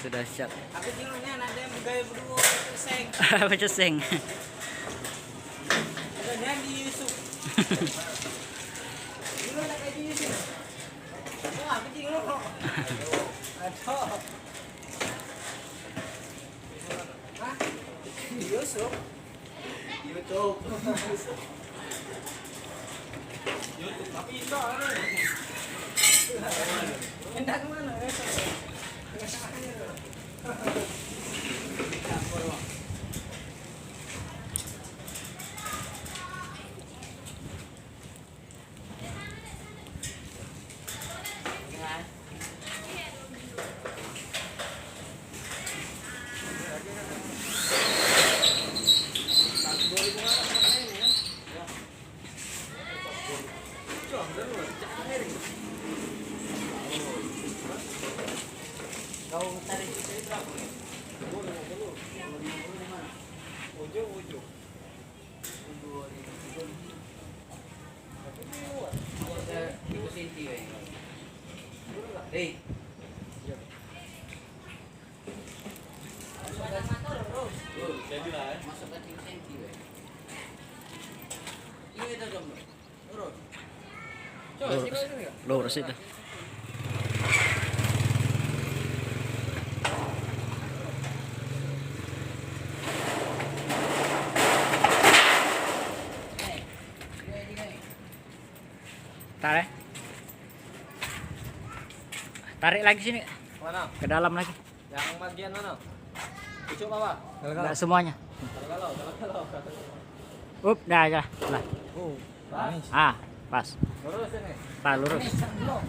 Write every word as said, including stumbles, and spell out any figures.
Dahsyat. Aku tengok ni anak dia bergaya berdua, macam seng. Macam seng. Ada Nandi Yusuf. Dulu anak kayak Yusuf. Wah, aku tengok. Aduh. Hah? Yusuf? YouTube. YouTube, tapi indah ni. Indah ke mana? Kau tadi kita berapa ni? Ujung, ujung. Lurus, lurus itu. Tarik. Tarik lagi sini. Mana? Ke dalam lagi. Yang bagian mana? Pucuk bawah. Enggak semuanya. Kalau, kalau, kalau, kalau. Up, dah aja. Lah. Oh, manis. Ah, pas. Lurus ini. Pas lurus. Manis, belum.